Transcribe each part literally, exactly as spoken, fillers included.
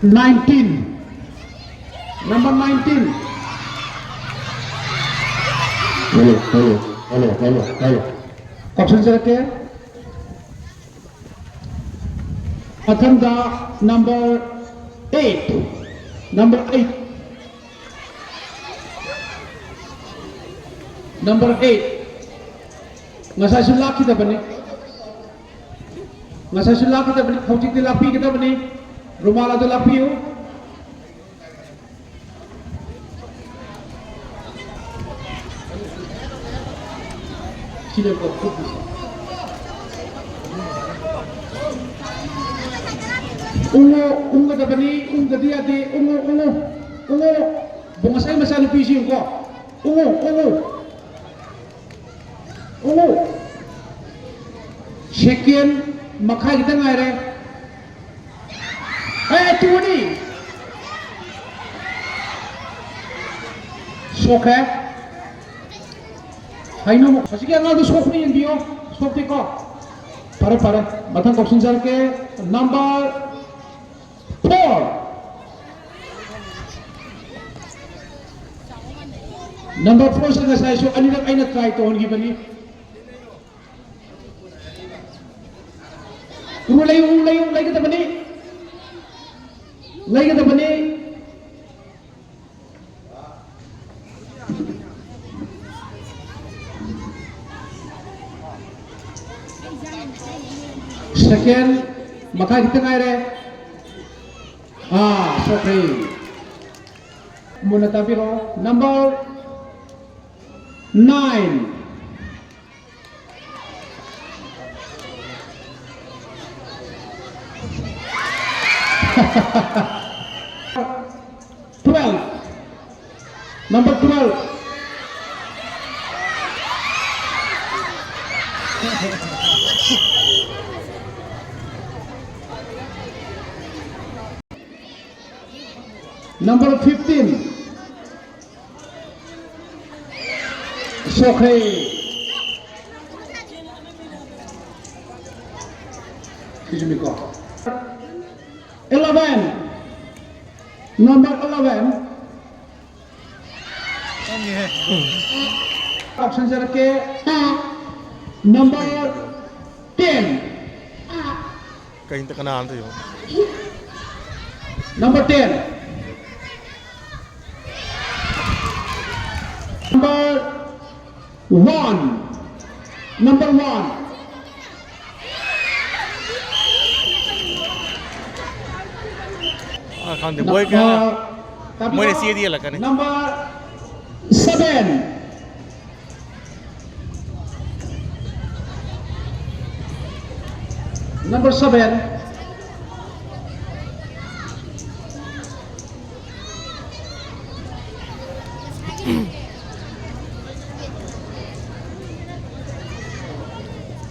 Nineteen. Number nineteen. Hello, hello, hello, hello, hello. Option ꯆꯠꯂꯛꯀꯦ꯫ ꯃꯊꯪꯗ number eight. Number eight. Number eight. ꯉꯁꯥꯏꯁꯨ ꯂꯥꯛꯈꯤꯗꯕꯅꯤ꯫ ꯉꯁꯥꯏꯁꯨ ꯂꯥꯛꯈꯤꯗꯕꯅꯤ꯫ ꯍꯧꯖꯤꯛꯇꯤ ꯂꯥꯛꯄꯤꯒꯗꯕꯅꯤ꯫ ꯔꯨꯃꯥꯜ ꯑꯗꯨ ꯂꯥꯛꯄꯤꯌꯨ꯫ ꯁꯤꯗꯀꯣ, ꯈꯨꯠꯀꯤꯁꯦ꯫ ꯎꯪꯉꯣ, ꯎꯪꯒꯗꯕꯅꯤ, ꯎꯪꯗꯗꯤ ꯌꯥꯗꯦ꯫ ꯎꯪꯉꯣ, ꯎꯪꯉꯣ, ꯎꯪꯉꯣ꯫ ꯕꯣ, ꯉꯁꯥꯏ ꯃꯆꯥꯅꯨꯄꯤꯁꯤ ꯌꯦꯡꯉꯨꯀꯣ꯫ ꯎꯪꯉꯣ, ꯎꯪꯉꯣ꯫ ꯎꯪꯉꯣ꯫ Second ꯃꯈꯥꯏ ꯈꯤꯇꯪ ꯉꯥꯏꯔꯦ꯫ ꯑꯦ, ꯇꯨꯅꯤ꯫ ꯁꯣꯛꯈ꯭ꯔꯦ꯫ ꯍꯩꯅꯧ, ꯍꯧꯖꯤꯛꯀꯤ ꯑꯉꯥꯡꯗꯣ ꯁꯣꯛꯄ꯭ꯔꯥ ꯌꯦꯡꯕꯤꯌꯣ꯫ ꯁꯣꯛꯇꯦꯀꯣ꯫ ꯐꯔꯦ, ꯐꯔꯦ꯫ ꯃꯊꯪ ꯀꯧꯁꯤꯟꯖꯔꯛꯀꯦ꯫ Number four꯫ Number four ꯁꯦ ꯉꯁꯥꯏꯁꯨ ꯑꯅꯤꯔꯛ ꯑꯩꯅ try ꯇꯧꯍꯟꯈꯤꯕꯅꯤ꯫ ꯎ ꯂꯩꯌꯨ, ꯎ ꯂꯩꯌꯨ, ꯂꯩꯒꯗꯕꯅꯤ꯫ ꯂꯩꯒꯗꯕꯅꯤ꯫ Second ꯃꯈꯥ ꯈꯤꯇ ꯉꯥꯏꯔꯦ꯫ ꯑꯥ, ꯁꯣꯛꯈ꯭ꯔꯦ꯫ ꯃꯨꯟꯅ ꯇꯥꯕꯤꯔꯣ꯫ Number nine꯫ Twelve. Number twelve. Number fifteen. ꯁꯣꯛꯈ꯭ꯔꯦ꯫ ꯁꯤꯁꯨ ꯃꯤꯀꯣ꯫ Eleven. Number eleven. ꯂꯥꯎꯁꯟꯖꯔꯛꯀꯦ꯫ Number ten. ꯀꯩꯅꯣ ꯀꯅꯥꯅꯣ ꯇꯧꯔꯤꯕꯣ? Number ten. Number one. Number one. ꯑ, ꯈꯪꯗꯦ꯫ ꯃꯣꯏ ꯀ-, ꯇꯥꯕꯤꯔꯣ꯫ ꯃꯣꯏꯅ ꯆꯦꯗꯤ ꯌꯦꯜꯂꯛꯀꯅꯤ꯫ Number seven. Number seven.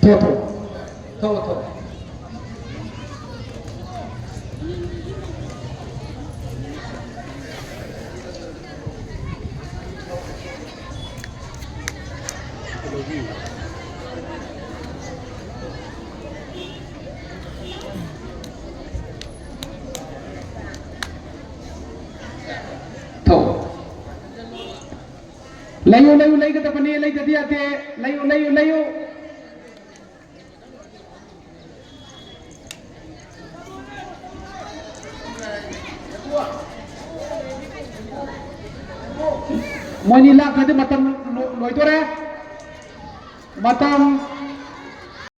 ꯊꯣꯛꯑꯣ, ꯊꯣꯛꯑꯣ꯫ ꯊꯣꯛꯑꯣ, ꯊꯣꯛꯑꯣ꯫ ꯊꯣꯛꯑꯣ꯫ ꯂꯩꯌꯨ, ꯂꯩꯌꯨ, ꯂꯩꯒꯗꯕꯅꯤ, ꯂꯩꯗꯗꯤ ꯌꯥꯗꯦ꯫ ꯂꯩꯌꯨ, ꯂꯩꯌꯨ, ꯂꯩꯌꯨ꯫ ꯃꯣꯏꯅꯤ ꯂꯥꯛꯈ꯭ꯔꯗꯤ ꯃꯇꯝ ꯂꯣ-, ꯂꯣꯏꯗꯣꯔꯦ꯫ ꯃꯇꯝ